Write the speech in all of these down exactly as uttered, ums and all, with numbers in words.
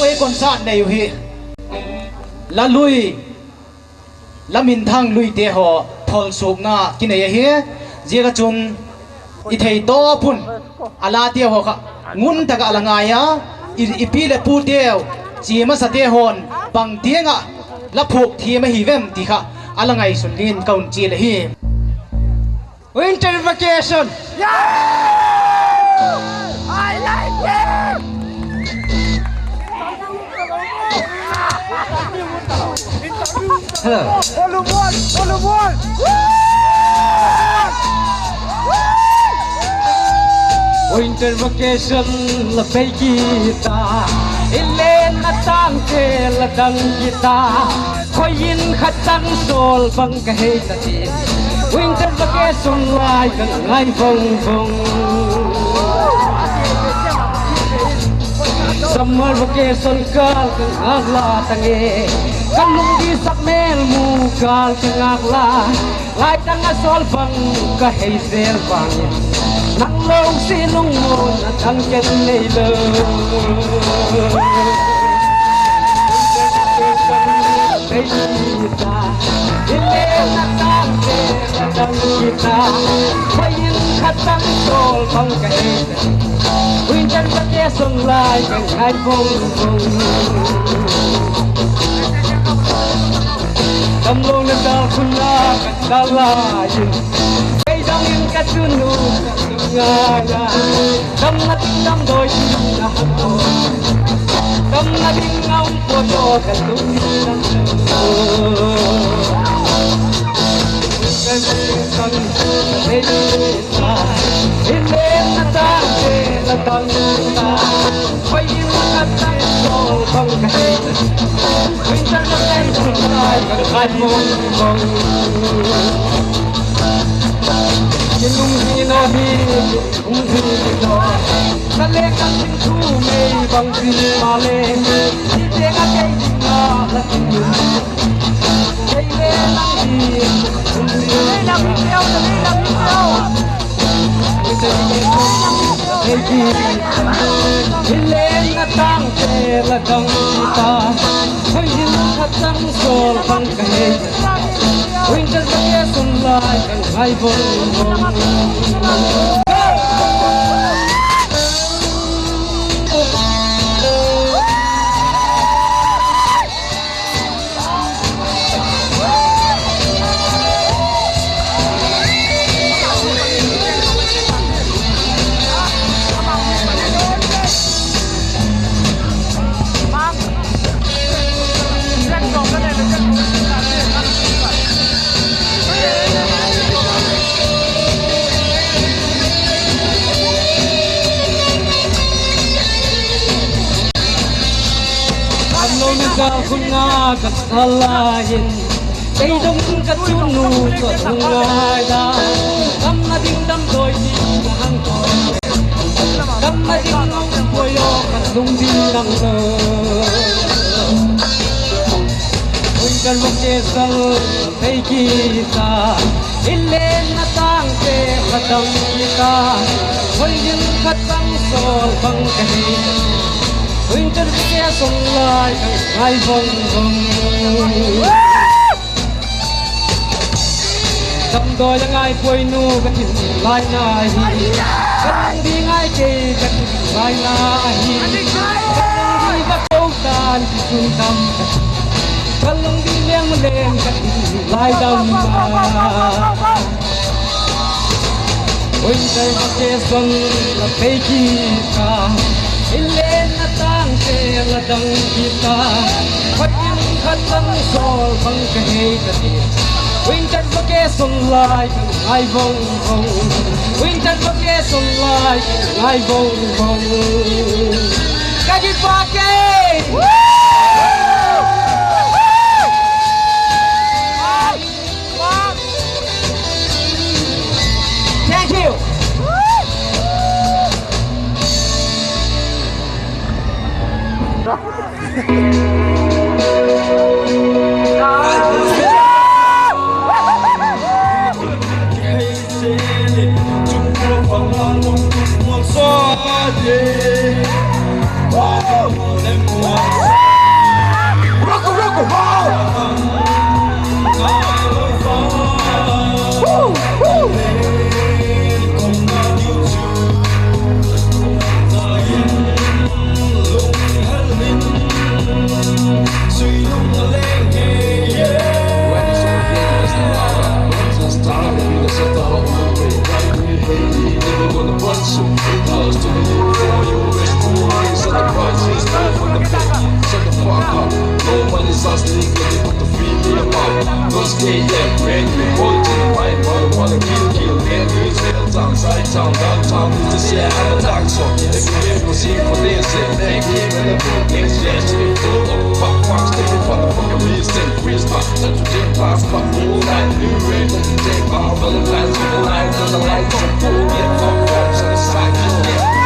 Ei concert nei uh hi, la lui, la minthang luite haw tholsuakna kinei ahi. Ziak ah chun i theitawp un a late haw kha ngun tak ah la ngai a, i, i pi leh puteu, chia masate haw'n bang tiang ah la phuak thiam ahi vem ti kha a la ngaisun dingin ka hun chial ahi. Winter vacation. Winter vacation la bei kit a, i lenna tângte la dang kit a, khoi in khat chang sawl bang ka hei ta ti. Winter vacation lai ka ngai vong vong. Summer vacation kâl ka ngâk la ta nge, ka lungdisak mêl mu kâl ka ngâk la. Lai dang a sawl bang ka hei zel vang in, nang lo si lungmuanna dang ken nei lo. Ei ta, i lenna tângte la dang kit a, khoi in khat chang sawl bang ka hei ta. Winter vacation lai ka ngai vong vong. Damlo na dal khun a ka dal lai in, kei dang in ka chunu ka lung ngai a. Damna ding damdawi ti na hang ko, damna ding a um pua tawh ka lung ngai a. Ka lungsan ka lei ta, i lenna tângte la dang ta, khoi in khat chang sawl bang ka hei ta. Winter vacation lai ka ngai vong vong. Kilunghin aw hi, kilunghin aw. Ka le ka sing thu mei bang pi ma le, i te ka kei ding a la tin. Kei le nang hi, kilunghin aw. Ei ki, i lenna tângte la dang kit a, khoi in khat chang sawl bang ka hei. Winter vacation lai ka ngai vong vong. Damlo na dal khun a ka dal lai in, kei dong ka chunu ka lung ngai a. Damna ding damdawi ti na hang ko, damna ding a um pua aw ka lung ding nang lo. Winter vacation la bei kit a, i lenna tângte la dang kit a, khoi in khat chang sawl bang ka hei. Winter vacation lai ka ngai vong vong. Damdawi a ngai puai nu ka tin lai na hi, ka lungdi ngai kei ka tin lai na hi. Ka lungdi va ko tan ti sun tam, ka lungdi leng leng ka tin lai dam a. Winter vacation la bei kit a, i lenna tângte la dang kit a, khoi in khat chang sawl bang ka hei ta ti. Winter vacation lai ka ngai vong vong, winter vacation lai ka ngai vong vong. Ka kipak e. Thank you. Last league, looking for the free me up. Those K M, break me, hold in my mouth, wanna kill, kill, then we sell town, side town, downtown, need to say I'm a dark song. Every day we sing for this, say, thank you, and the book is just full of fuck, fuck, stupid motherfucker, listen, whisper, not to them, pass, but all night, new rain, take my Valentine's, all night, and the lights are full, yeah, fuck, fuck, so the side, yeah.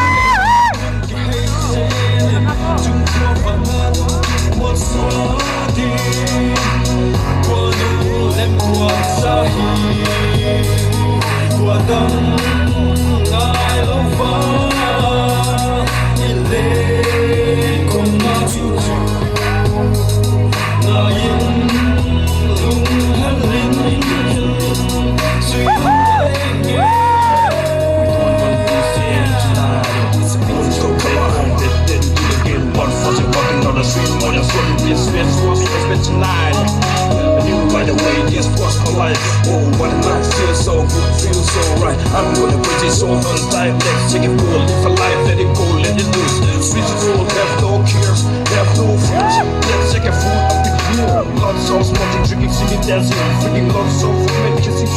Oh, what a night, feel so good, feel so right. I'm gonna put this all on time. Let's take it full, live a life, let it go, let it loose. Switch it all, have no cares, have no fears. Let's take a fool up in here. Lots of smoking, drinking, singing, dancing, freaking lots of women kissing.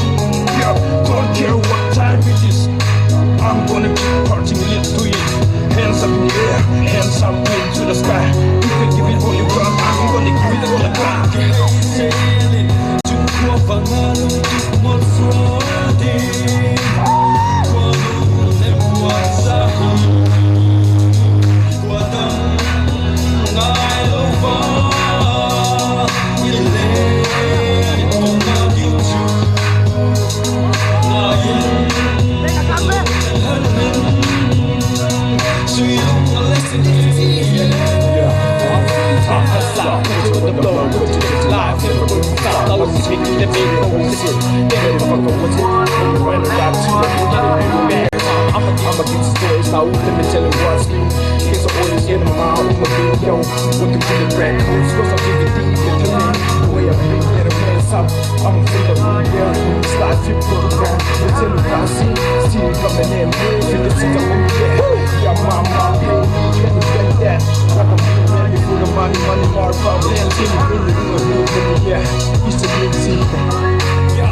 Yeah, don't care what time it is. I'm gonna keep partying, let's do it. Hands up in the air, hands up into the sky. If you give it all you got, I'm gonna give it all I got. I'ma get the stories now, let me tell you what's new. Here's all this in my mind, I'ma be yo. Welcome to the Red House, 'cause I'm giving things to the way I bring it, hands up. I'm free to move, yeah. It's like you put it down. It's in the see, see it coming in. Feel the sense of, yeah. Yeah, my, my, baby, can you get that? Like I'm being ready for the money, money, more problems. Can you really do it, really, yeah? It's a big thing. Yeah.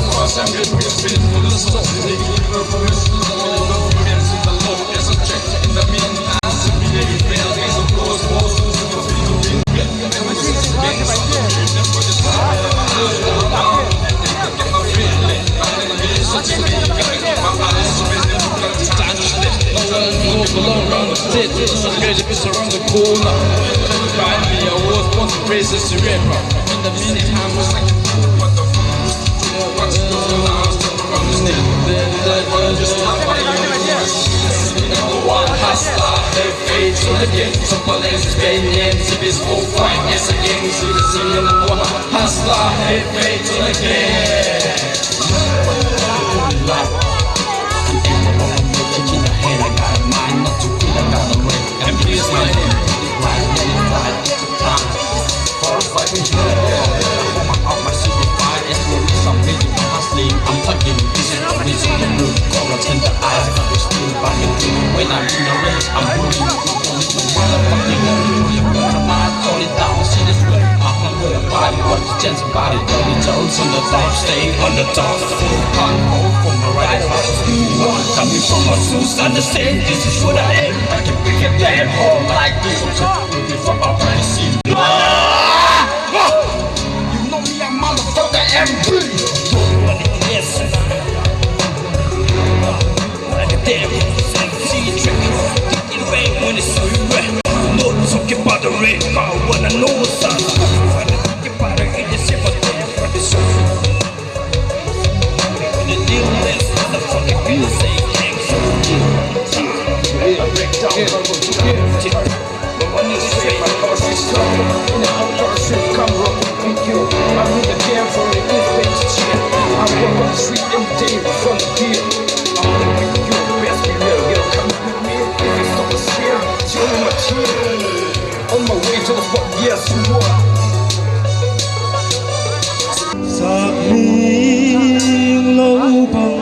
Sak ling lo bang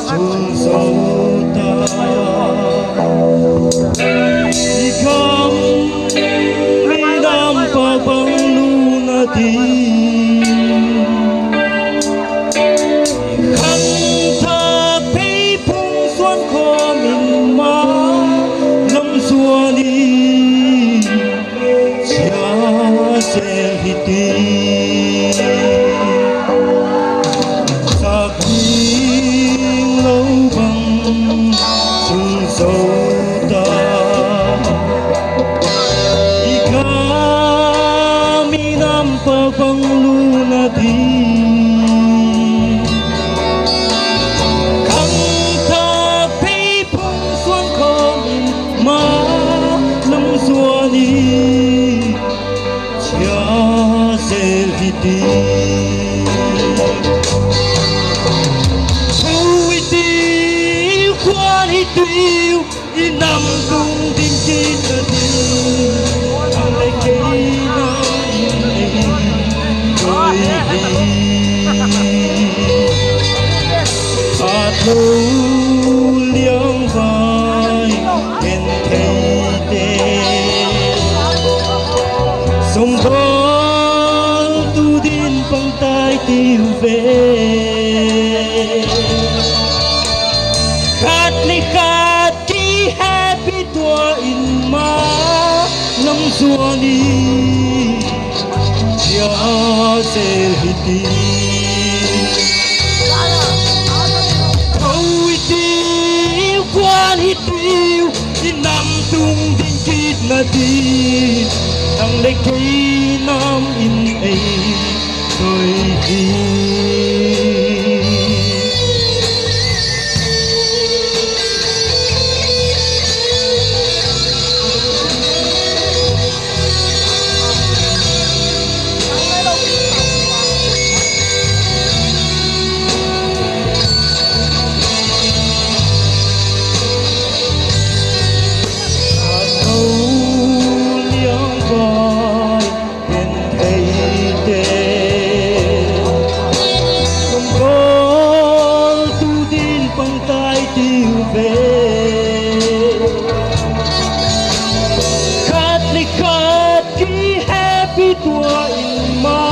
chung zo ta, i gam i nam pa bang luna ding. Khanthâk phei phung suan khawm in ma lam suan in. ti, sak ding lo bang chung zo ta. I gam i nam pau bang luna ding, khangthak phei phung suang khawm in ma lam zuan i, chia zel hi ti. Tho i tiu, kuan i tiu, i nam tung ding kit na ding, nang leh kei nam in ei doi hi. A tho liang vai gentheite, sumdawltu din pang tai tiu ve. Khat le khat kihepi tua in ma lam zuan i, chia zel hi ti. Tho i tiu, kuan i tiu, i nam tung ding kit na ding, nang leh kei nam in ei doi hi. A tho liang vai gentheite, sumdawltu din pang tai tiu ve. Khat le khat kihepi tua in ma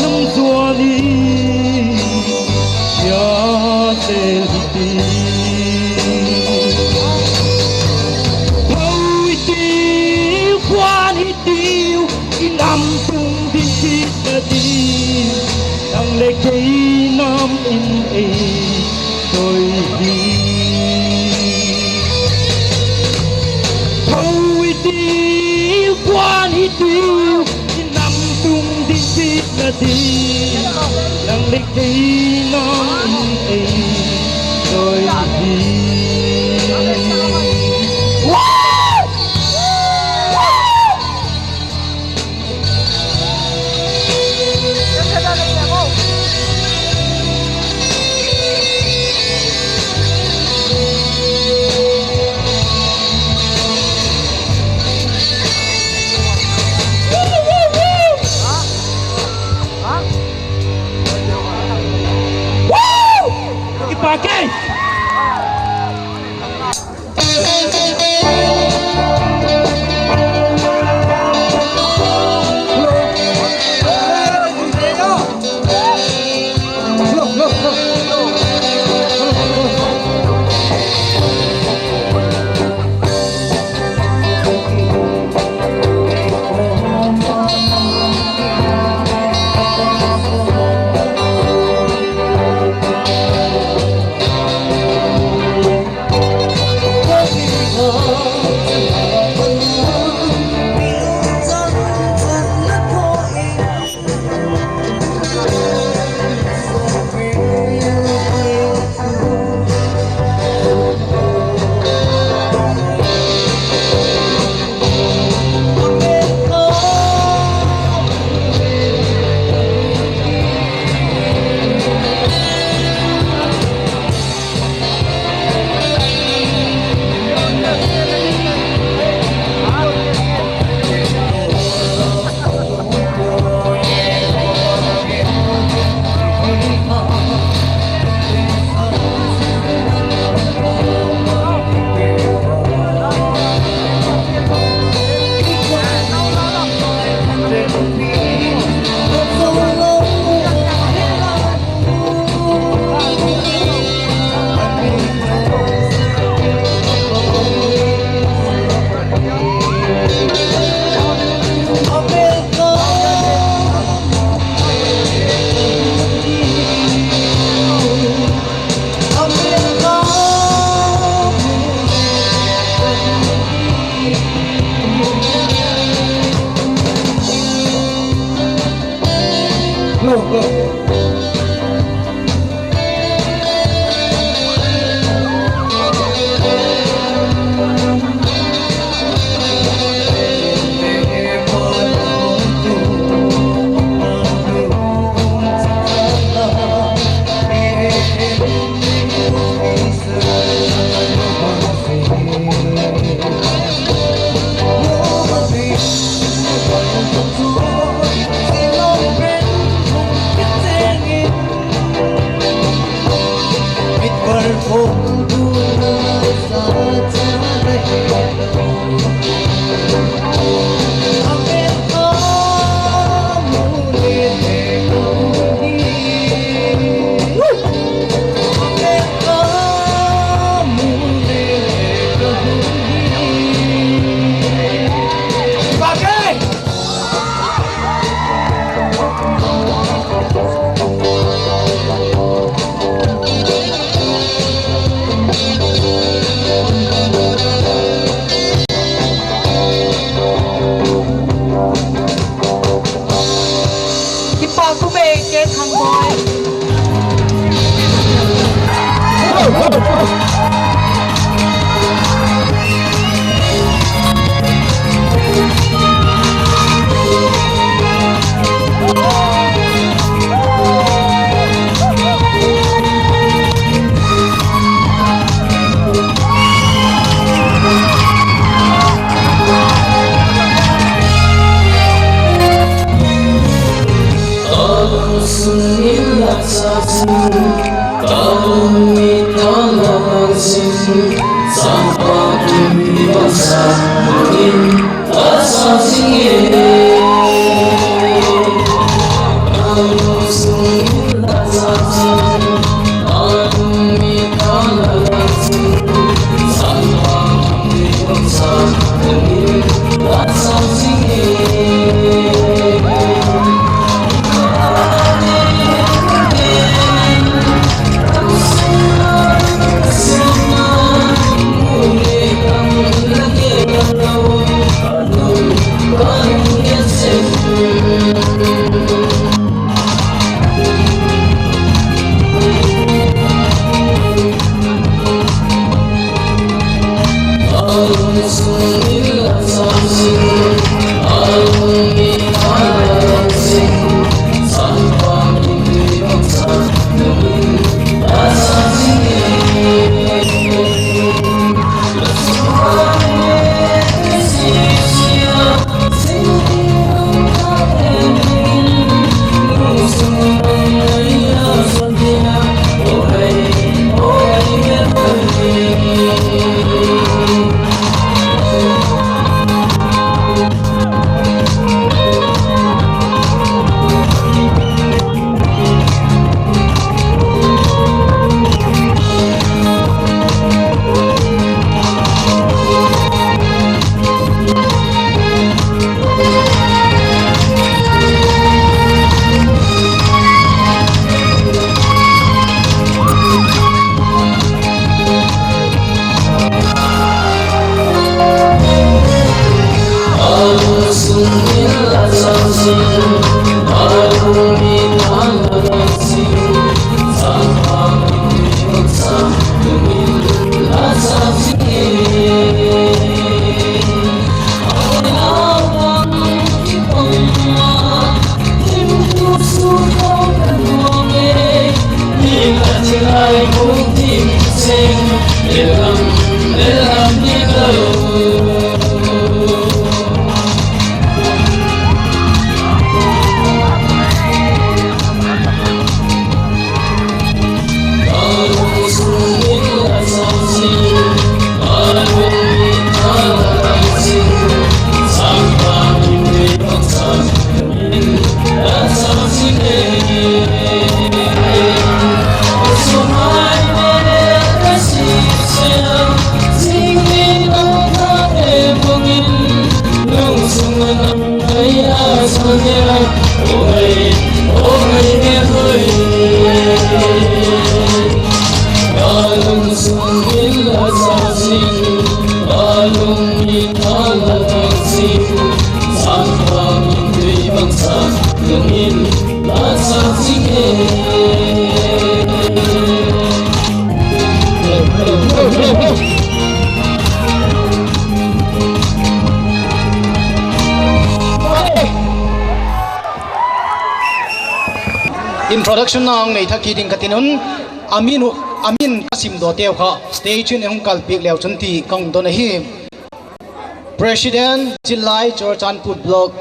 lam zuan i, chia zel hi ti. Tho i tiu, kuan i tiu, i nam tung ding kit na ding, nang leh kei nam in ei doi hi. Tho i tiu, kuan i tiu, i nam tung ding kit na ding, nang leh kei nam in ei doi hi. Pu Bey K Thangboi. Introduction a hung nei thak kit ding ka ti'n un, a min, a min ka simdawteu kha stage in hung kalpiak leu chun ti ka hun don ahi. President, Zillai Churachandpur Block,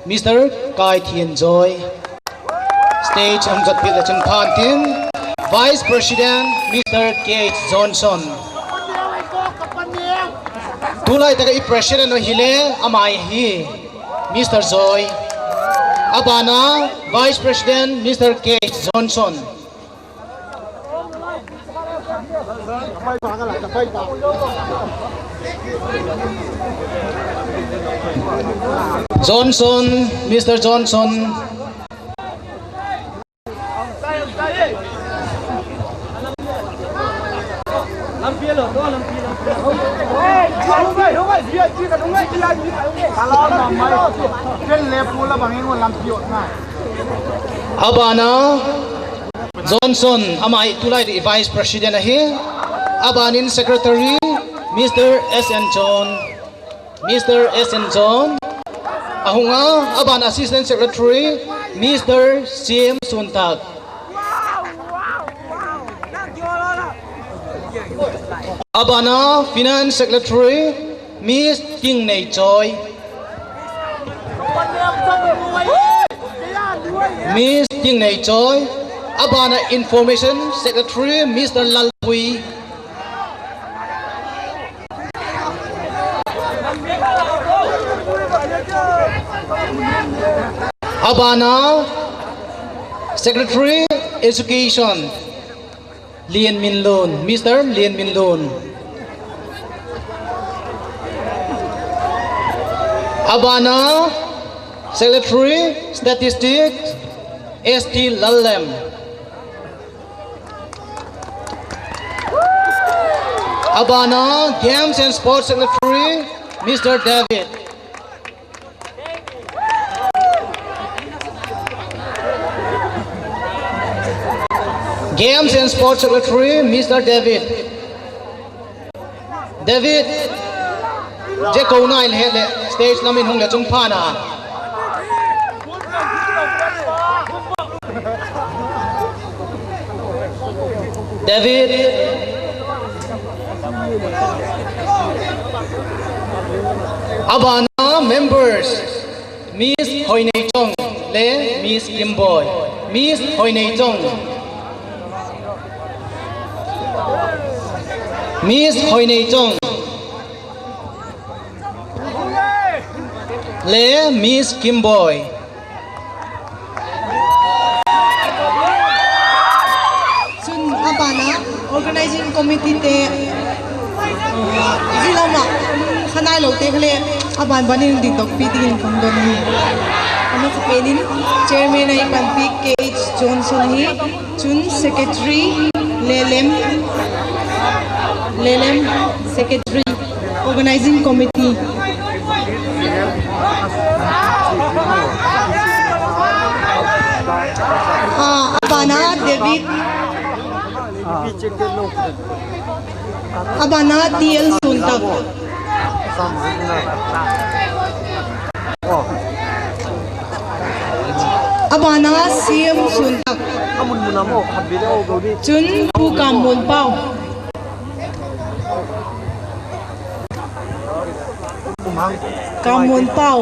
Mister Kaithianzawi. Stage hung zatpiak leu chun phan tin, Vice President, Mister K H Johnson. Tulai tak ah i President uh hile, ama hi, Mister Zawi. A ban a, Vice President, Mister K H Johnson. Johnson, Mister Johnson. A ban a Johnson, ama hi tulai ding Vice President ahi. A ban in Secretary Mister S N John, Mister S N John a hung a. A ban Assistant Secretary Mister Siam Suntak. A ban a Finance Secretary Miss Tingneichawi, Miss Tingneichawi. A ban a Information Secretary Mister Lalpui. A ban a Secretary Education Lianminlun, Mister Lianminlun. A ban a Secretary Statistics S T Lallem. A ban a Games and Sports Secretary Mister David. Games and Sports Secretary Mister David. David, zia ko nai le het leh stage lam in hung le chung pha na. David. A ban a members, Miss Hoineichong le Miss Kimboi. Miss Hoineichong. Miss Hoineichong le Miss Kimboi. Chun a ban a organising committee te, zia lam ah kha nailote kha le a ban ban in dikdokpi dingin ka hun don hi. A masa pen in chairman a ei panpiak K H Johnson ahi. Chun secretary Lelem, Lelem secretary, organising committee. A ban a David. A ban a T L Suntak. A ban a Siam Suntak. Chun Pu Kammun Pau. Kammun Pau.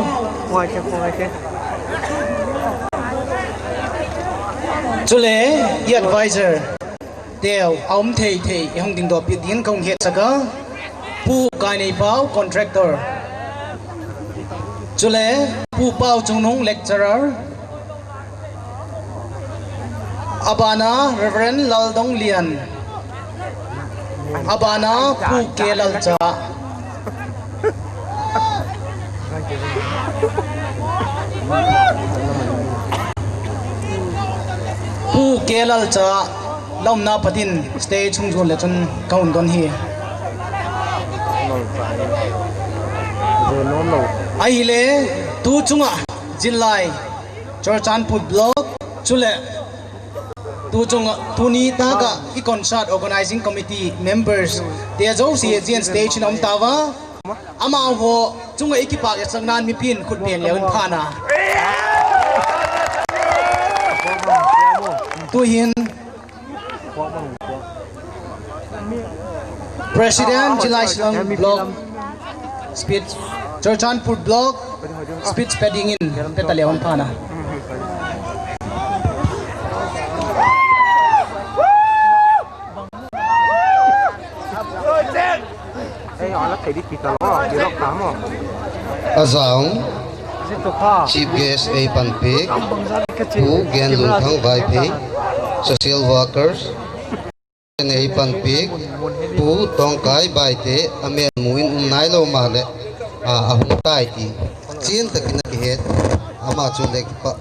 Chule, i advisor teu a um thei thei i hung dingdawpi dingin ka hung hetsak a, Pu Kaineipau, contractor. Chule, Pu Pau Chungnung, lecturer. A ban a Reverend Laldonglian. A ban a Pu K. Lalcha. Pu K. Lalcha la umna pat in stage hung zuan le chun ka hun don hi. Ahile, tu chung ah zillai Churachandpur Block, chuleh tu chung ah tuni tâk ah i concert organising committee members te zosia ziang stage in a um tau a. Amau haw chung ah i kipâk etsakna'n mipi'n khut beng leu in pha na. Tu'hin President Zillai Shillong Block speech, Churachandpur Block speech pe dingin pe ta leu in pha na. A zaum, Chief Guest ei panpiak Pu Genlungthang Vaiphei, social workers, ei panpiak Pu Tongkai Baite, a mêlmu in um nailo maleh a hung tai ti chian tak in a kihet, ama chu le kipak,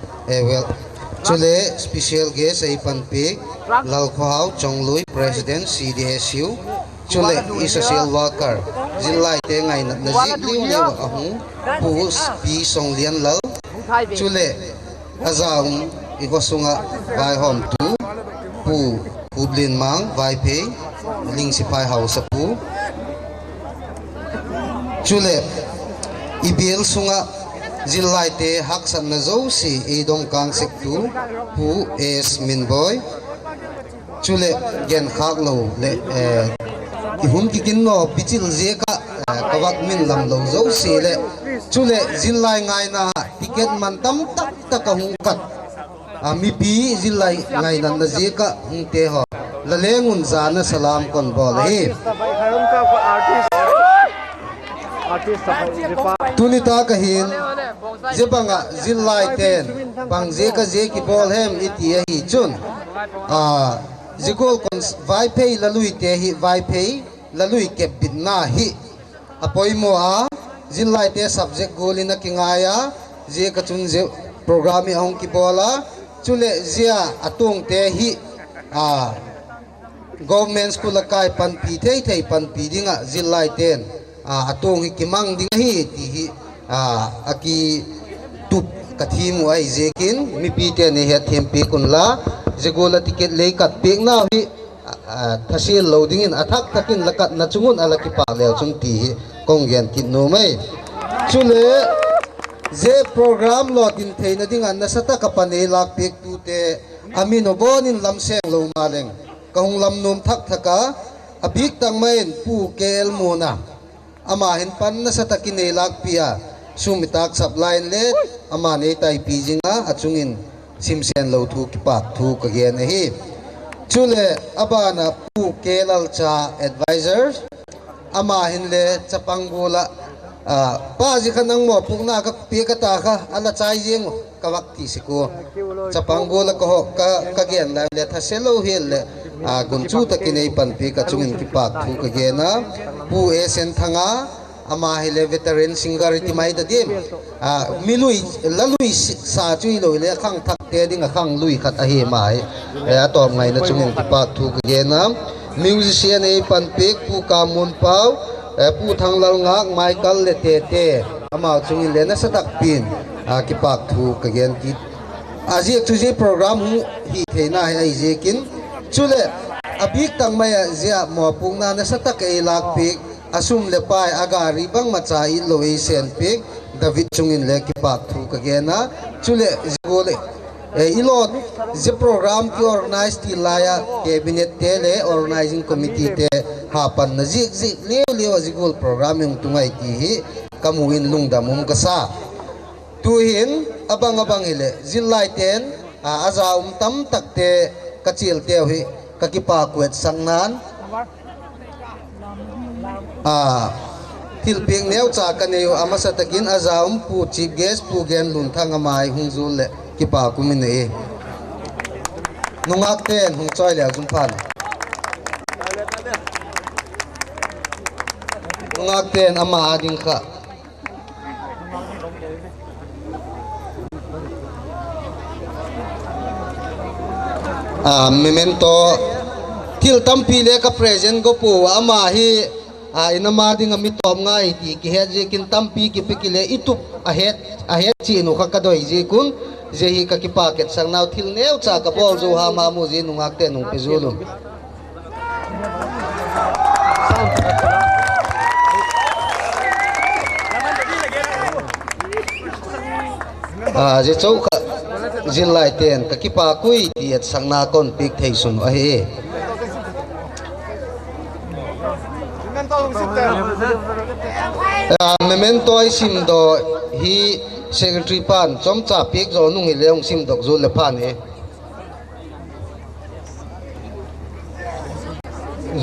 chule special guest ei panpiak Lalkhohau Chonglui, President C D S U, chuleh i social worker, zillaite ngainatna ziak liu liu ah a hung Pu Pi Songlianlal, chuleh a zaum i khaw sung ah vaihawmtu Pu Khuplinmang Vaiphei, Ling Sipai hausapu. Chuleh i bial sung ah zillaite haksatna zosia ei dong kâng sektu Pu S Minboi. Chuleh genkhâk lo leh i hun kiginnaw bichil ziak ah ka vak min lam lo zosia leh, chuleh zillai ngaina ticket man tam tak tak a hung kat, mipi zillai ngainatna ziak ah hungte haw, la leng un zana salam kon bawl ahi. Tuni tâk ah hin zia bang ah zillaite'n bang ziak a zia kibawl hem i ti ahi chun, zia gual Vaiphei laluite hi, Vaiphei lalui kepbitna hi a poimaw a, zillaite subject gual in a kingai a, ziak ah chun zia program hi a hung kibawl a, chuleh zia a tuangte hi government school a kai panpi thei thei panpi ding ah zillaite'n a tuang hi kimang ding ahi ti hi a kitup ka thiam uh ahi ziakin, mipite'n ei hetthiam piak unla, zia gual ah ticket lei kat piaknau hi thasial lo dingin a thak thak in la katna chung un a la kipâk leu chun ti hi ka hung gen kit nuam ai. Chuleh zia program lawtin theina ding ah nasa tak ah pan ei lâkpiaktute a min a bawn in lam seng lo maleng ka hung lam nuam thak thak a, a bîk tak mai in Pu K L Muana, ama hin pan nasa tak in ei lâkpi a, sum i tâksap lai inle ama'n ei taipi zing a, a chung in simsen lo thu kipâk thu ka gen ahi. Chuleh a ban ah Pu K Lalcha, advisor, ama hinle chapang gual ah, pa, zia kha nang mawpuakna ka piak a ta kha, a la chai ziang uh ka vak ti sek ua, chapang gual ah ka gen lai leh thase lo hial leh, gunchu tak in ei panpiak a chung in kipâk thu ka gen a. Pu S N Thanga, ama hile veteran singer i ti mai ta diam, mi lui, la lui sa chu hilo hile khangthakte ding ah khanglui khat ahi ama hi. A tawp ngaina chung in kipâk thu ka gen a. Musician ei panpiak Pu Kammunpau, Pu Thanglalngâk, Michael leh Tete, amau chung in le nasa tak pi'n kipâk thu ka gen kit. A ziak chu zia program hung hi theina hi ahi ziakin, chuleh a bîk tak mai ah zia mawpuakna nasa tak ei lâkpiak, a sum leh pai, a gari bangmacha it lo ei sênpiak David chung in le kipâk thu ka gen a. Chuleh zia gual i law, zia program kiorganize ti lai ah cabinette leh organising committeete hapanna ziak ziak liau liau ah zia gual program i hung tung ahi ti hi ka mu in lungdam um ka sa. Tu'hin a bang a bang hileh zillaite'n a za um tam takte, ka chialteu hi ka kipâk uh etsakna'n thilpiak neucha ka nei uh a, masa tak in a za um Pu Chief Guest Pu Genlunthang, ama hi hung zual leh kipâk um in ei. Nungâkte'n hung chawi leu zum phan. Nungâkte'n ama â ding kha memento, thil tampi le ka present go pua, ama hi i nam â ding ah mi tawp ngai ti kihet ziakin tampi kipiak i le i tup a het chian uh kha ka doi ziak un, zia hi ka kipâk etsaknau thil neucha ka bawl zo ha ma mu zia nungâkte'n hung pe zual un. Zia chu kha zillaite'n ka kipâk ui ti etsakna ka hun piak thei sun ahi. Memento i simdaw hi secretary pa'n chawmcha piak zaw nung hile hung simdok zual leh phan e.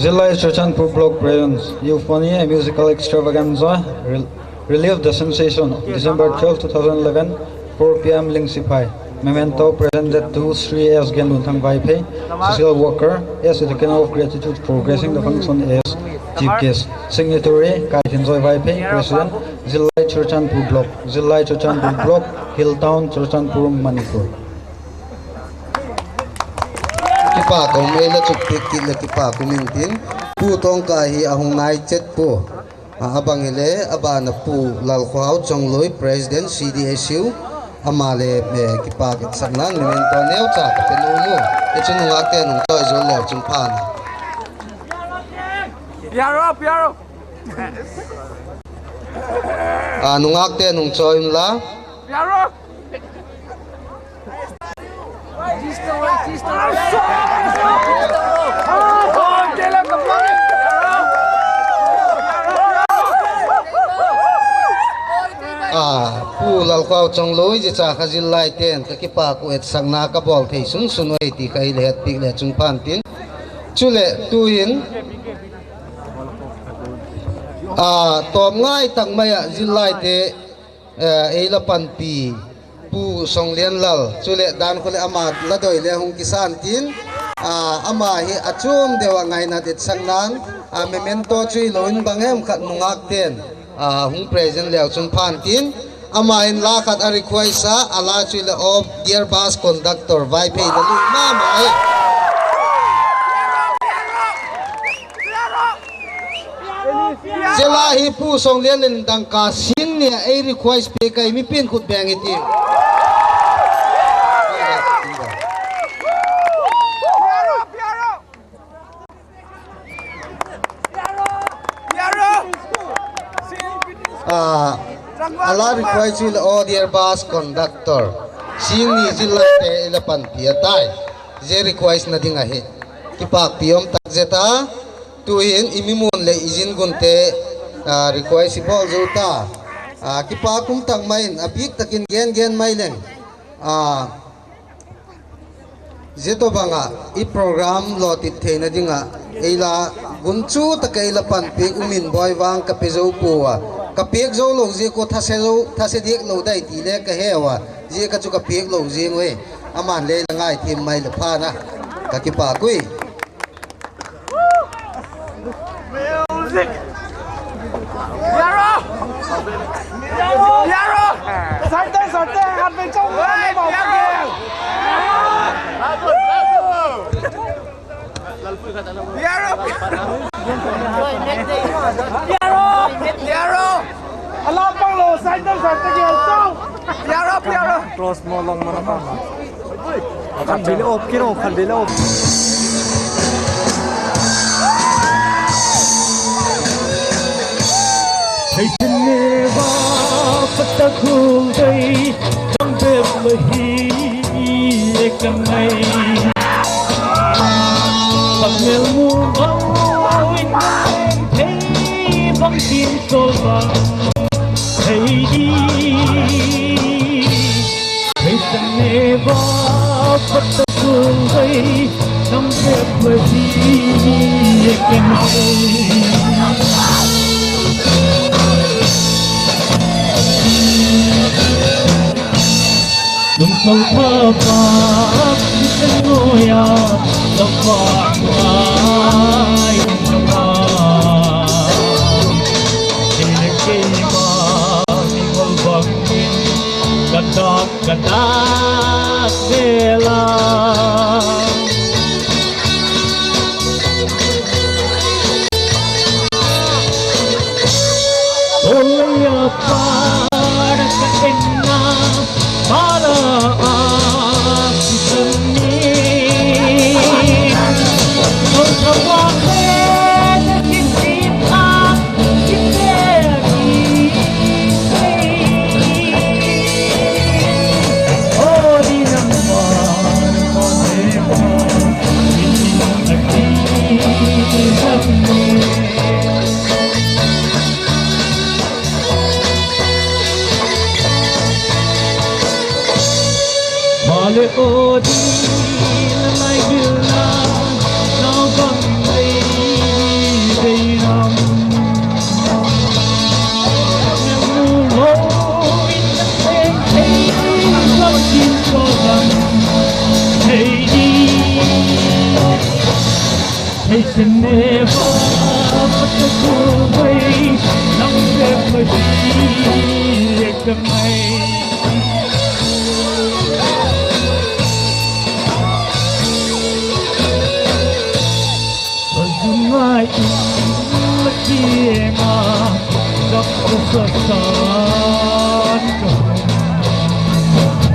Zillai Churachandpur Block presents Euphony, a musical extravaganza, rel-, relive the sensation of December twelve, two thousand eleven, four p m Ling Sipai. Memento presented to Shri S Genlunthang Vaiphei, social worker, as a token of gratitude for gracing the function as chief guest. Signatory, Kaithinjoy Vaiphei, President, Zillai Churachandpur Block, Zillai Churachandpur Block, Hill Town, Churachandpur, Manipur. Kipâk um ei la chukpiak kit leh kipâk um intin, Pu Tawngkai hi a hung nai chet pua. A bang hile a ban a Pu Lalkhohau Chongloi, President C D S U, Ama le, eh, kipak etsakna memento neucha ka pe nuam u. Hi chu nungâkte'n hung chawi zual leu chun phan a. A, nungâkte'n hung chawi unla. A, Pu Lalkhau Chongloi, zia cha kha zillaite'n ka kipak uh, etsakna ka bawl thei sun sun uh ahi ti kha i le hetpiak le chun phan tin. Chuleh tu'hin, a, tawp ngai tak mai ah zillaite, eh, ei la panpi Pu Songlianlal, chuleh dan khu leh ama la doi le hung kisan tin, a, ama hi a chuam deu ah ngainat etsakna'n, a, memento chu hilo in bang hem khat nungâkte'n, a, hung present leu chun phan tin, ama in la khat a request a, a la chu hile Aw Dear Bus Conductor, Vaiphei la lui ma ma e. Zia la hi Pu Songlianlal in dangka sîng ni ah ei request piak ahi, mipi'n khut beng i ti. A, a la request chu le Aw Dear Bus Conductor, sîng ni zillaite i la panpi a tai. Zia request na ding ahi. Kipakpi um tak zet a, tu'hin i mi muan leh i zin gunte, a, request i bawl zo ta. A, kipak um tak mai in a bik tak in gen gen mai leng. A, zia tawhbang ah i program lawtit theina ding ah ei la gunchu tak ah ei la panpiak u Minbawi vang ka pe zo pua a, ka piak zo lo ziak ua thase diak lo dai ti le ka heu a, zia kha chu ka piak lo ziang ui. Ama'n le la ngaithiam mai leh phan a, ka kipak ui. Close mo long mana pa ma. Khan bi le op kiro, khan bi le op. Hei tene va pata khul dei, nang bep la hi e ka ngai. Pakmel mu bang in thei bang tin tol bang thei di. Hei tene va pata khul dei, nang bep la hi e ka ngai. Lungthim pha pha, i ka nuai a, la pha ngai na ma. Kei le keima, i ngol bang in, ka dak, ka dak zel a. Olaya para ka enna, para a sisani. Ol ka wa he na kisit a, kisit a, kisit a. O di nang wa, o di nang wa, di nang wa, di nang wa. Male o di la lai gil na, na bang lei dei nam. Nang mu lo in na teng thei, bang kin ko bang thei di. Hei tene va pata khul dei, nang bep la hi e ka ngai. Ka zung ngai in la kiang a, ka pawsa san ka hung.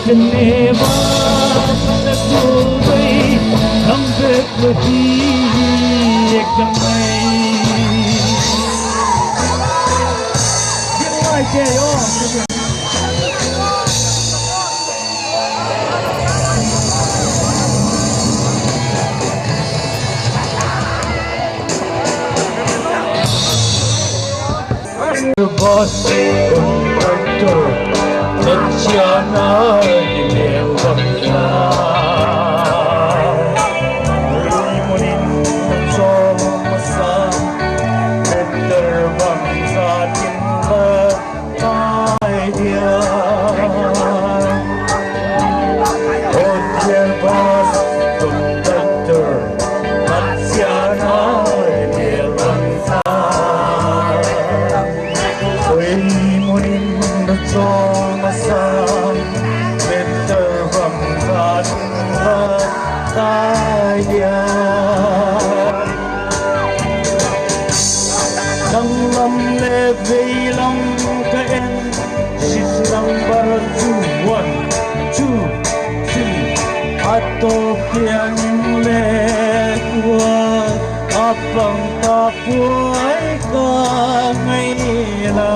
Geneva, Sule Sulvei, Lamvek le di, ek jang mai. Git mai ke yo. Bus conductor, Tatiana, i mêl bang za. Ui, mun in na chawl masa, Peter bang za tin la tai dia. Oh dear bus conductor, Tatiana, i mêl bang za. Ui, mun in na chawl masa, Peter bang za tin la tai dia. Dang lam le vei lam ka en, seat number two, one, two, three. A tawp tiang in le kuat a pang ta puai ka ngai la.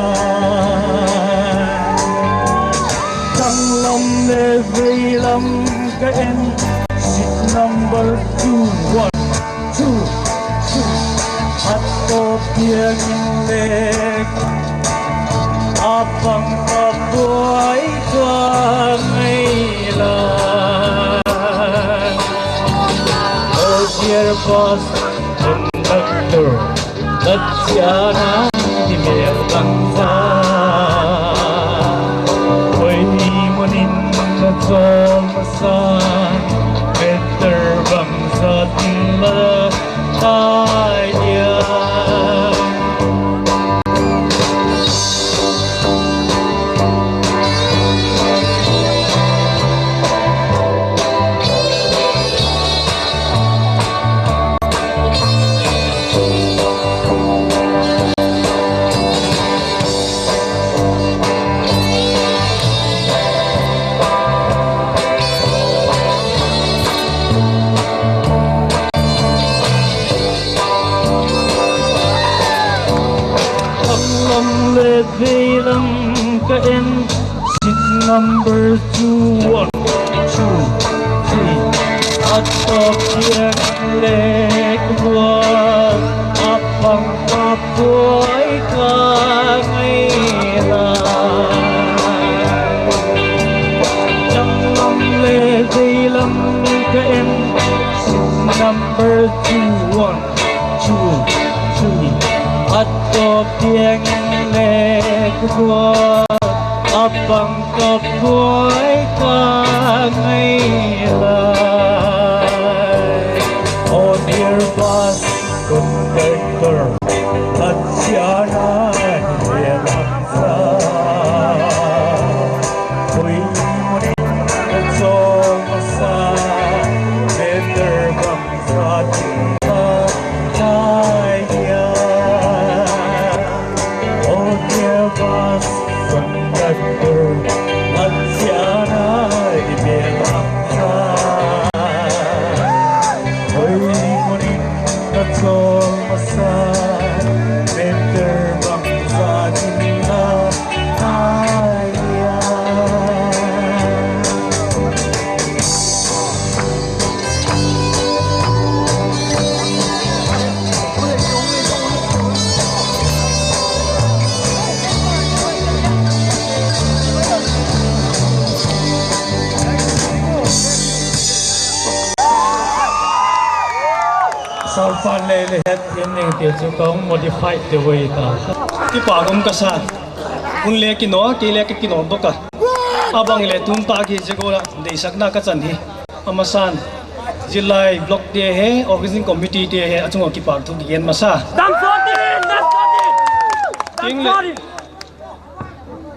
Dang lam le vei lam ka en, seat number two, one, two, three. A tawp tiang in le a pang ta puai ka ngai la. Oh dear bus conductor, Tatiana, i mêl bang za. Ui, mun in na chawl masa, Peter bang za tin la tai dia. Dang lam le vei lam ka en, seat number two, one, two, three. A tawp tiang le kuat a pang ta puai ka ngai la. Dang lam le vei lam ka en, seat number two, one, two, three. A tawp tiang in le kuat a pang ta puai ka ngai la. Oh dear bus conductor, Tatiana, i mêl bang za. Ui, mun in na chawl masa, Peter bang za tin la tai dia. Oh dear bus conductor, Tatiana, i mêl bang za. Ui, mun in na chawl masa, Peter bang za tin la tai dia. Saupan le le het in ning te chu ka hung modify te ui ta. Kipâk um ka sa. Hun le kinaw, kei le ka kinaw bawk a. A bang hileh tun tak hi zia gual ah deisakna ka chan hi. A masan, zillai blockte he, organizing committeete he, a chung ah kipâk thu kigen masa.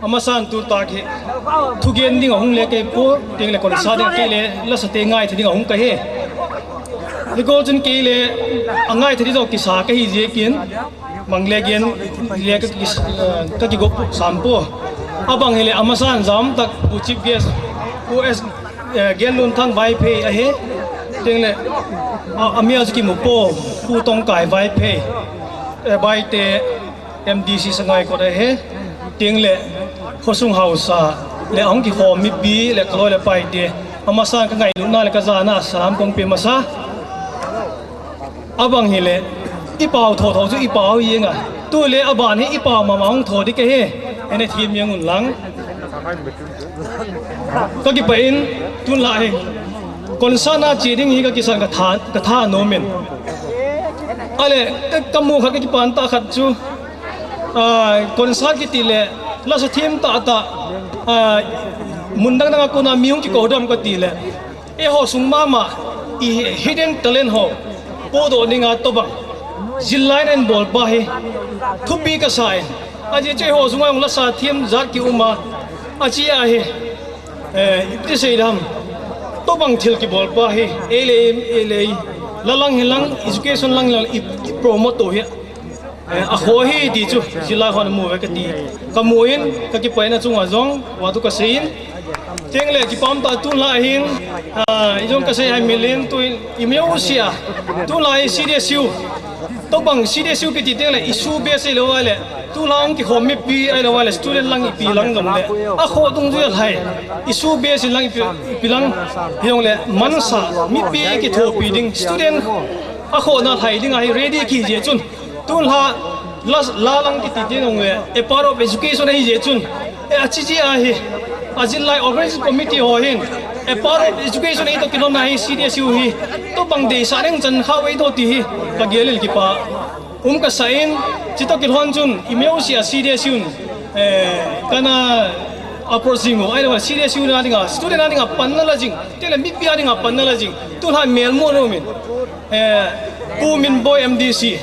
A masan tu tak hi thugen ding a hung le kei pua, tiang le concert ding kei le lasate ngaithei ding a hung ka hi. Zia gual chun kei le a ngaithei ding zaw kisa ka hi ziakin, bang le gen le ka kis-, eh, ka kigop sam pua. A bang hileh a masan zam tak Pu Chief Guest Pu S, eh, Genlunthang Vaiphei ahi. Tiang leh, a, a mial chu kimu pua, Pu Tongkai Vaiphei, eh, Baite, M D C Sangaikot ahi. Tiang leh, khawsung hausa leh a hung kikhawm mipi leh ka lawi leh paite, a masa'n ka ngailutna leh ka zana sam kong pe masa. A bang hileh, i pau tho tho chu i pau hi ing a, tu leh a ban hi i pau ma ma hung tho ding ka hi. Ei ne thiam ing un lang. Ka kipâk in, tun lai hi concert a chia ding hi ka kisan ka tha, ka tha nuam in. A leh, ka, ka mu khat ka kipan ta khat chu, ah, concert kiti leh, la sa thiam ta ta, ah, mun dang dang a kun a mi hung kiko dam ka ti leh, eihaw sung ma ma, i hidden talent haw puakdaw ding a tawbang zillai in bawl pa hi thupi ka sa in, a zia chu eihaw sung a hung la sa thiam zat ki um a, a chia hi, eh, i ti sei dam, tawbang thil kibawl pa hi, ei leh, ei leh, la lang hi lang, education lang hi lang, i, i promote to hi, eh, a khaw hi ti chu zillai haw'n a mu ve ka ti. Ka mu in, ka kipâkna chung a zong, wa tu ka sei in, tiang leh kipâk um ta tun lai hin, ah, i zong ka sei hai mil in, tu in, i mial u sia, tun lai C D S U, tawbang C D S U kiti tiang leh, i su base lo ai leh, tun lai hung kikhawm mipi ai lo ai leh, student lang ipi lang zong leh, a khaw tung zui a lai, i su base in lang ipi, ipi lang, hi zong leh, mansa, mipi kithuapi ding, student a khawna lai ding ahi ready ki zia chun, tun lai, la, la lang kiti tiang zong leh, a part of education ahi zia chun, e a chi chi ahi, a zillai organizing committee haw hin, a part of education ei to kilona hi C D S U hi, tawbang deisa ding chan kha vei to ti hi, ka gel in kipak um ka sa in, chi to kilon chun, i mial u sia C D S U in, eh, ka na approach zing u, ai lo C D S U na ding a, student a ding a panna la zing, tiang leh mipi a ding a panna la zing, tu lai mêl mu nuam in, eh, Pu Minboi M D C,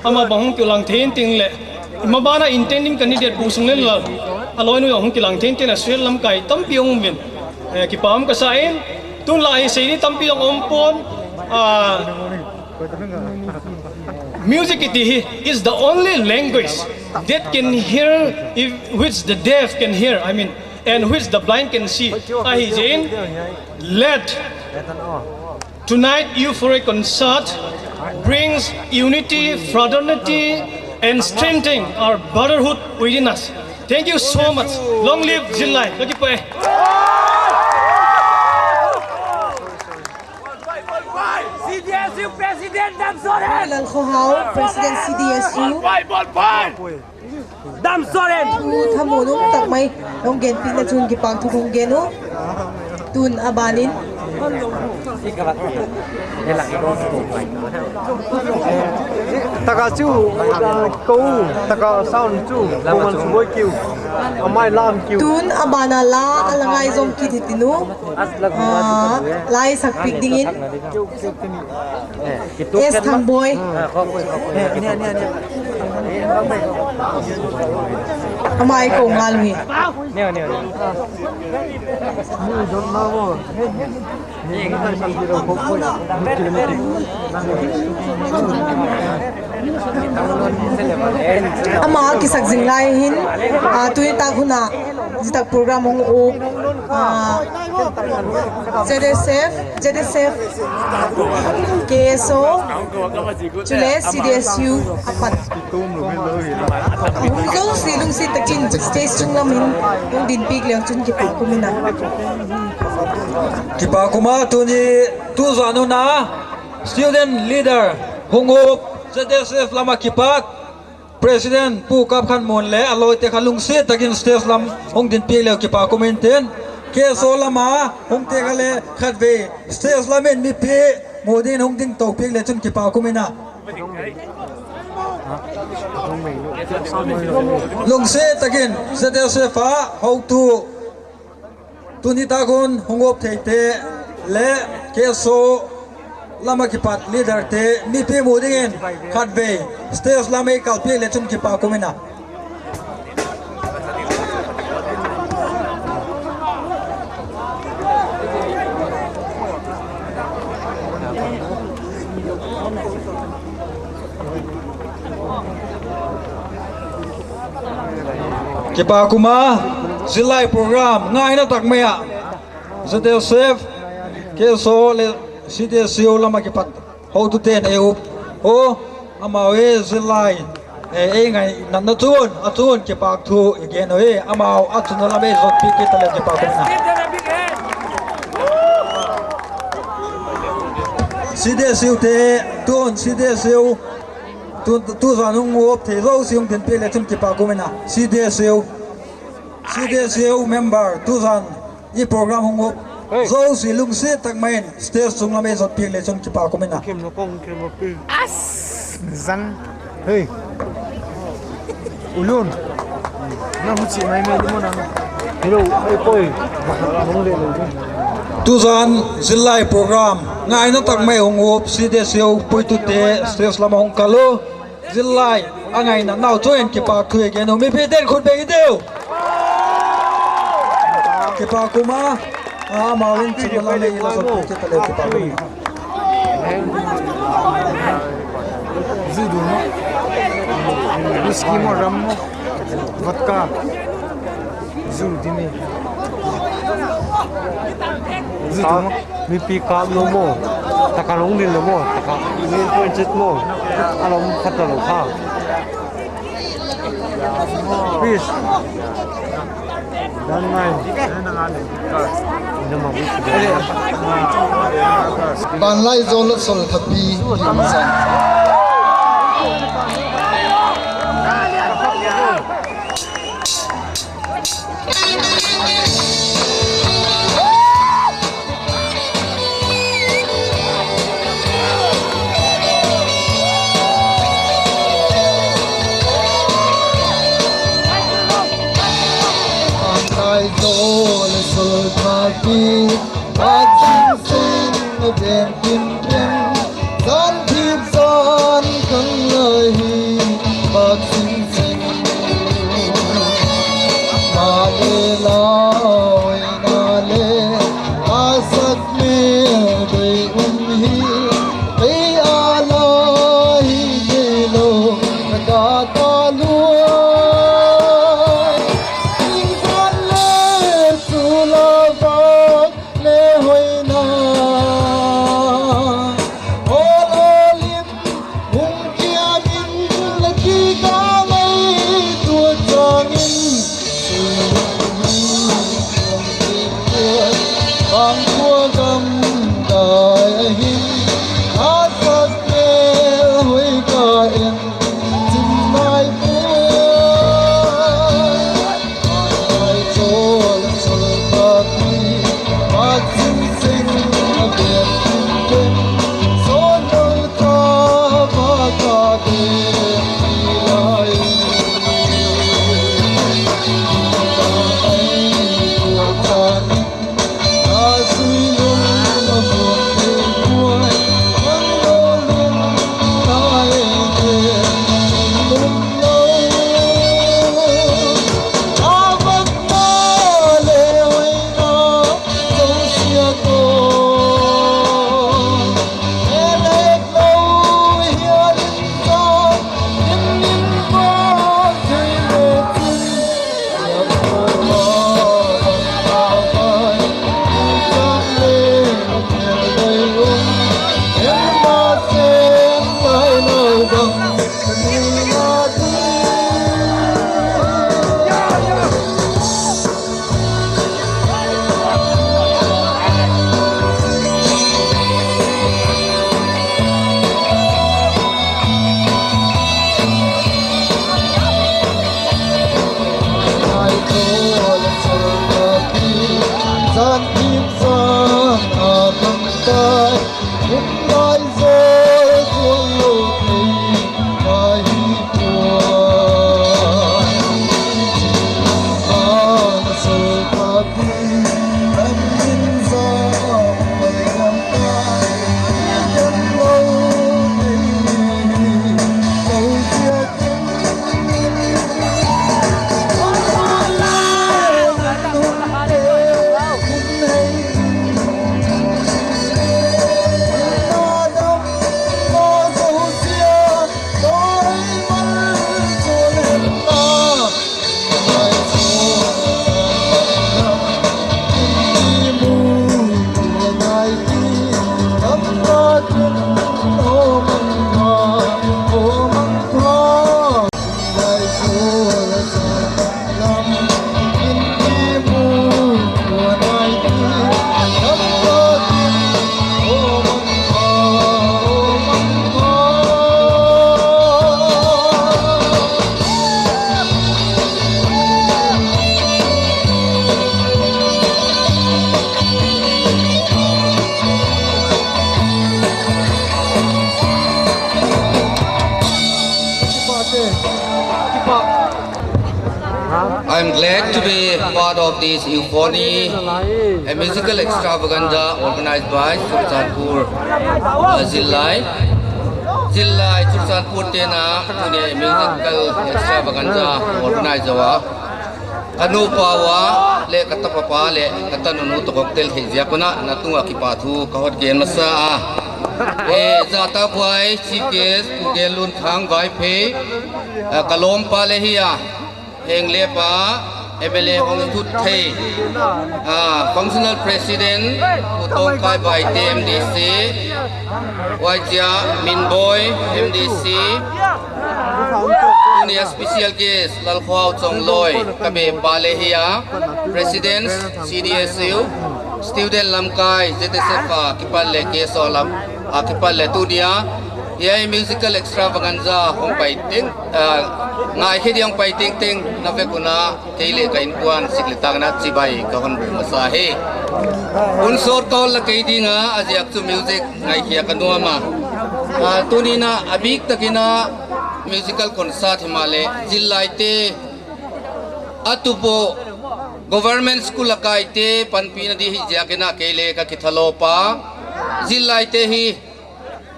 ama bang hung kilang thei in tiang leh, i ma ban a intending candidate Pu Sunglenlal, a lawinu hung kilang thei in tiang leh, suhel lamkai tampi um in, eh, kipak um ka sa in, tun lai hi sei ni tampi zong um pua'n, ah, music kiti hi is the only language that can hear, if, which the deaf can hear, I mean, and which the blind can see. Ahi zia in, let tonight euphoric concert brings unity, fraternity, and strengthening our brotherhood within us. Thank you so much. Long live Zillai. Ka kipâk e. C D S U President Damsoren. Lalkhohau, President C D S U. Damsoren. Thu thamuan um tak mai hung genpiakna chun kipak thu hung gen u. Tun a ban in, taka chu, ko, taka sound chu ko man suboi kiu, a mai lam kiu. Tun a ban a la a la ngai zom kit hitiu. Ah, la i sakpiak dingin S Thangboi. Ama i ko ngal hi. Ama a kisak zing lai hin, ah, tuni tak hun a zia tak program hung uk, ah, Z S F, Z S F, K S O, chule C D S U a pat a hung zosia lungsiat takin stage chung lam in hung dinpiak leu chun kipak um in a. Kipak um a, tuni tu zan hun a student leader hung up, Z S F lam ah kipat President Pu Kapkhanmuan leh a lawite kha lungsiat takin stage lam hung dinpiak leu kipak um intin, K S O lam a hungte kha le khatvei stage lam in mipi mu dingin hung ding to piak le chun kipak um in a. Lungsiat takin Z S F a hotu, tuni tak hun hung up theite le K S O lam ah kipat leaderte mipi mu dingin khatvei stage lam ei kalpiak le chun kipak um in a. Kipak um a, zillai program ngaina tak mai ah ZSF, KSO leh CDSU lam ah kipat hotute'n ei uap u. Amau e zillai, ei ngainatna chun a chun kipâk thu i gen u hi. Amau a chun a lam ei zotpi kit ta leu kipâk um in a. CDSUte, tun CDSU, tu, tuzan hung uap thei zosia hung dinpiak le chun kipâk um in a. CDSU, CDSU member tuzan i program hung uap zosia lungsiat tak mai in stage chung lam ei zotpiak le chun kipâk um in a. Zang. Hei. Ulun. Nang hu chi mai mai di mo nang. Hello, ei poi. Tuzan zillai program ngaina tak mai hung uap CDSU puitute stage lam ah hung kal u. Zillai a ngainatnau chung in kipâk thu i gen u. Mipite'n khut beng i tiu. Kipâk um a, amau in chun a lam ei la zotpi kit ta leu kipâk um. Zu du maw? Whisky maw, rum maw? Vodka. Zu di mi. Zu du maw? Mipi kâp lo maw? Taka lung din lo maw? Taka mi point chet maw? A lom khat ta lo kha. Please. Banlai Zawl Sol Thapi Kimzan. Banlai Zawl Sol Thapi, Pathian sing a den tin tin, zan thip zan kang lai hi, Pathian sing ma le lau na le, a sak mêl bei um hi, ei a la hi kei lo, na ka ta lua. Tingzan le sula vak le hoina, awl awl in hung kiam in, la kikâl ngaitua chang in, bang khua gam dai ahin, a sak le hoi ka en, chim nai pua. I'm glad to be part of this Euphony, a musical extravaganza organized by Churachandpur, uh, Zillai. Zillai Churachandpur te'n a tuni musical extravaganza organize a, ka nupa ua leh ka tapa pa leh ka tanunu tawh ka tel thei ziak un a, na tung ah kipahthu ka hot gen masa a. E, Zataupuai Chief Guest Pu Genlunthang Vaiphei, a, ka lawmpa le hi a, Henglep a M L A hung thut thei, a, Functional President Pu Tawngkai Baite M D C, Waichia Minboi M D C, tuni a special guest Lalkhau Chawngloi ka bep pa le hi a, President C D S U, student lamkai Z S F a kipat leh K S O lam a kipat leh tuni a hiai musical extravaganza hung pai teng, a, ngaikhe di hung pai tengteng na vek un a kei leh ka inkuan sik leh tâk in a chibai ka hon bûk masa hi. Hun sawt ka hon la kei ding a, a ziak chu music ngaikhia ka nuam a. A, tuni in a a bik tak in a musical concert himaleh zillaite a tup uh government school a kaite panpina di hi ziak in a kei le ka kithalawp a. Zillaite hi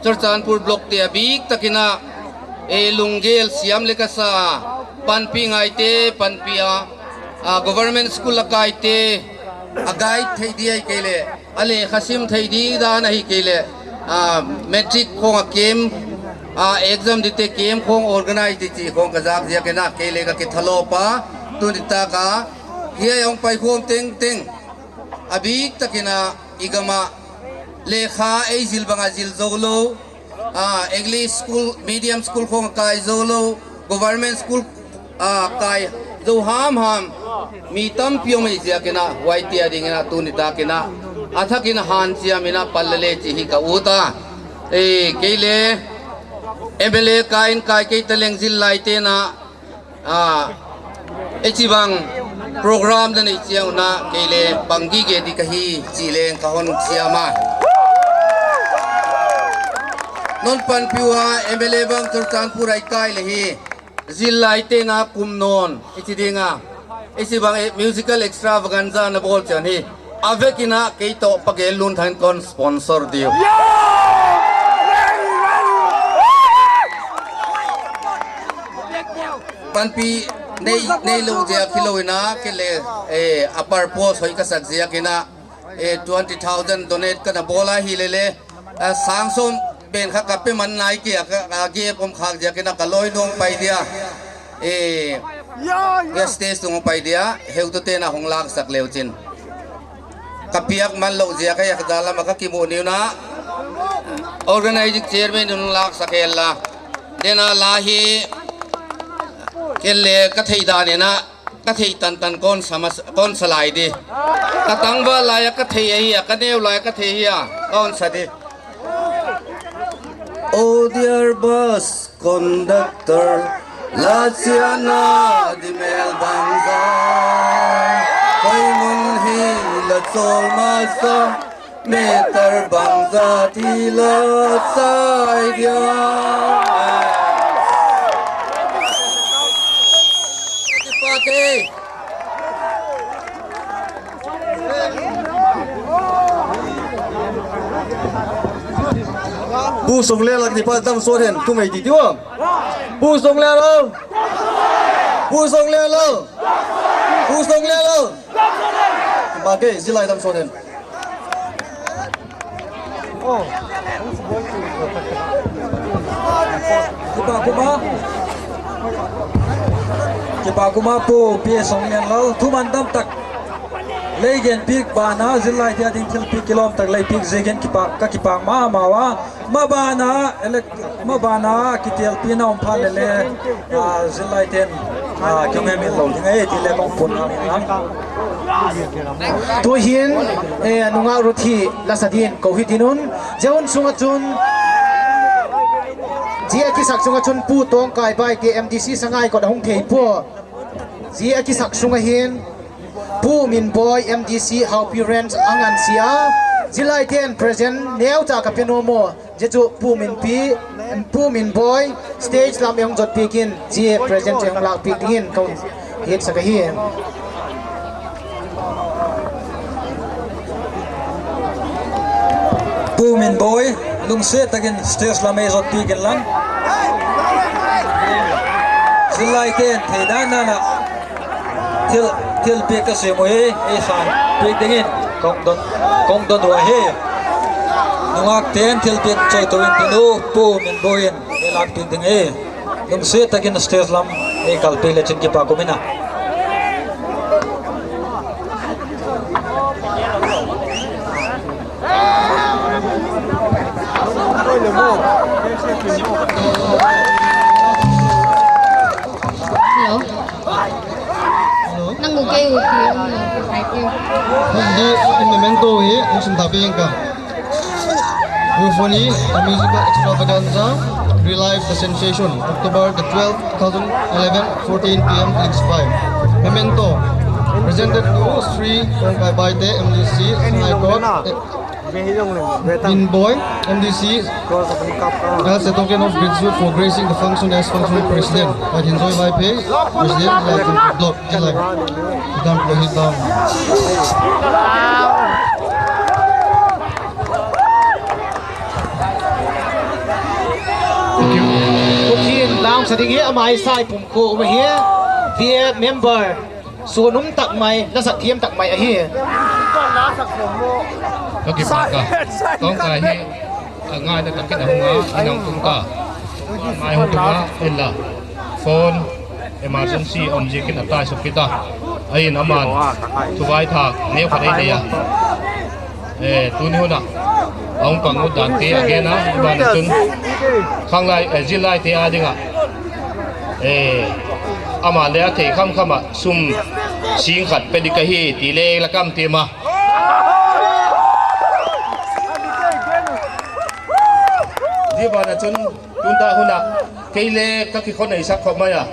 Churachandpur blockte a bik tak in a, e, lunggel siam le ka sa a, panpi ngaite panpi a, a, government school a kaite a guide thei di ahi kei leh, a lekha sim thei di dan ahi kei leh, a, matric khawng a kem, a, exam dite kem khawng organize di chi khawng ka zak ziak in a kei le ka kithalawp a. Tuni tâk a hiai hung paikhawm tengteng a bik tak in a i gam ah lekha ei zil bang a zil zo lo, a, English school, medium school khawng a kai zo lo, government school a kai zo ham ham mi tampi um ahi ziak in a, huaite a ding in a tuni tâk in a a thak in a hanchiam in a pal le le chi hi ka ut a. E, kei le M L A kai in kai kei ta leng zillaite'n a, a, e, chi bang program la nei chiang un a kei le pang gige di ka hi chi leng ka hon chiam a. Non panpi ua M L A bang Churachandpur a i kai le hi, zillaite'n a kum nawn i chi ding a, i chi bang musical extravaganza na bawl chian hi, a vek in a kei tawh Pa Genlunthang in ka hon sponsor diu. Panpi nei, neilo ziak hilo in a kei le, e, a purpose hoi ka sak ziak in a, e, twenty thousand donate ka na bawl a hile le, a, sâng sawm pen kha ka pe man nai kei a, ka, a, gep um khâk ziak in a ka lawi nuam pai dia, e, stage tung pai dia, heutute'n a hung lâksak leu chin ka piak man lo ziak a, a ka za lam a ka kimu niu na, organizing chairman in hung lâksak hen la, den a la hi, ken le ka thei dan in a, ka thei tan tan ka hon sa lai di. Ka tangval lai a ka thei ahi a, ka neu lai a ka thei hi a, ka hon sa di. Oh dear bus conductor, la chiana di mêl bangza, koi mun hi la chawl masa, meter bangza ti la chai dia. Pu Songlel a kipat dam sawt hen, kum ei ti ti a. Pu Songlel o. Pu Songlel o. Pu Songlel o. Ba ke zillai dam sawt hen. Kipak um a, kipak um a Pu P. Songlenlal, thuman dam tak lei genpiak ban a, zillaite a ding thilpiak kilawm tak lei piak ziakin kipak, ka kipak ma mau a. Maban a, maban a kitelpina um phat leh le, zillaite'n kihemil lo ding ahi ti le ka hung puan a. Tu'hin nungak ruthi la sa dingin ko hitin un, zia hun sung ah chun zia a kisak sung ah chun Pu Tawngkai Baite M D C Sangaikot a hung thei pua. Zia a kisak sung ah hin Pu Minboi M D C Haupi Range a ngan sia, zillaite'n present neucha ka pe nuam a, zia chu Pu Minpi, Pu Minboi stage lam ei hung zot piak in, zia present chu ei hung lâk piak dingin ka hun Hit sak ahi. Pu Minboi, lungsiat tak in stage lam ei zot piak inlang. Zillaite'n thei dan dan ah thil, thilpiak ka siam uhi, ei san piak dingin ka hung don, ka hung don uh ahi. Nungâkte'n thilpiak chawito in tin u, Pu Minboi in ei lâk piak ding hi. Lungsiat tak in stage lam ei kalpi le chin kipak um in a. Hello. Nang u kei u ti, um, hai ti. Hung di in memento hi hung sim ta piang ka. Euphony, a musical extravaganza, relive the sensation, October the twelfth, two thousand eleven, fourteen p.m., Links five. Memento, presented to Sri Kongkai Baite, M D C, Sanaikot, Minboi, M D C, as a token of gratitude for gracing the function as functional president, Pathianjoy Vaiphei, president, Block. Hilai. Hidam ko hidam. Thank you. Pathian lam sa ding hi a mai sai pum ko um ahi. Dear member, suan um tak mai, la sak thiam tak mai ahi. Ka kipak a. Kong kai hi a ngaina tak in a hung a, in a hung tung ta. Mai hung tung a, in la. Phone emergency om ziakin a tai suk kit a. Ahin aman thu vaithâk neu khat ei nei a. Eh, tuni hun ah a hung pang ut dante a gen a, ban chun khanglai, eh, zillaite â ding ah, eh, ama le a thei kham kham ah sum sing khat pe ding ka hi ti le la kam tiam a. Zia ban ah chun tun ta hun ah kei le ka kikhoneisak khop mai a.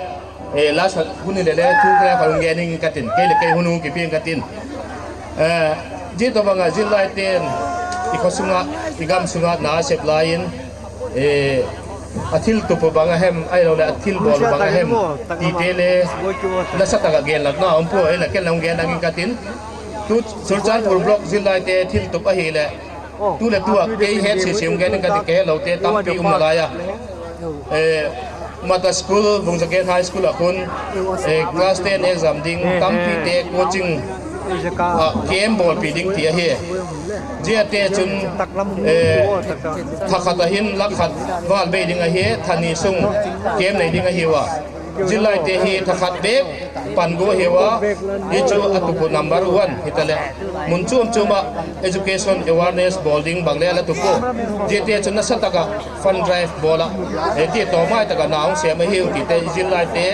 Eh, last hun ni le le thu kha ka hung gen ing ka tin, kei le kei hun hung kipiang ka tin. Eh, zia tawhbang ah zillaite'n i khaw sung ah, i gam sung ah na a sep lai in, eh, a thil tup uh bang a hem, ahiloleh a thil bawl uh bang a hem, tite le nasa tak ah genlatna um pua, ei la ken la hung gen ding ka tin. Tu Churachandpur Block zillaite thil tup ahileh, tu le tu ah kei het sia sia hung gen ding ka ti, kei het lote tampi um nalai a. Eh, Mata School, Vungzagen High School ah khun, eh, class ten exam ding, tampite coaching, ah, camp bawlpi ding ti ahi. Ziate chun, eh, tha khat ah hin lak khat val bei ding ahi, tha ni sung camp nei ding ahi ua. Zillaite hi tha khat bek pan gua hi ua, hi chu a tup uh number one hitaleh, mun chuam chuam ah education awareness bawl ding bang le la tup uh. Ziate chun nasa tak ah fund drive bawl ah, eh, ti tawmai tak ah na hung sêm ahiu tite zillaite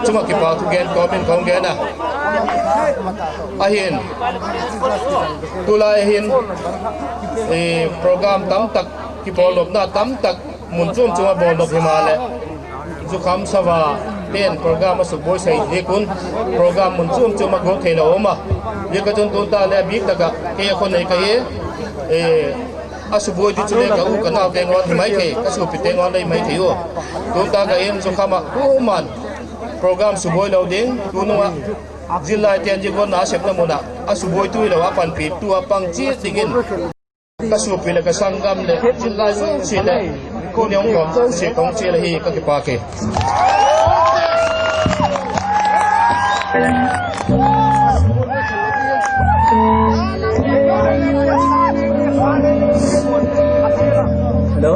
chung ah kipak thu gen kawm in ka hung gen a. Ahin, tulai hin, eh, program tam tak, kibawlnopna tam tak mun chuam chuam ah bawlnop himaleh, zukham sava pen program a sukbuai sai ziak un, program mun chuam chuam ah guat theilo um a. Ziaka chun tun ta le a bik tak ah kei a khonei ka hi, eh, a sukbuai di chule ka u ka naute ngawn hi mai thei, ka suapite ngawn lei mai thei u. Tun ta ka in zukham ah kuama'n program sukbuai lo ding, tunung ah zillaite'n zia guatna a sepna mun ah a sukbuaitu hilo a panpitu a pang chiat dingin ka suapi leh ka sanggam leh zillai zosia leh tuni hung kawm zosia ka hung chial ahi, ka kipak hi. Hello?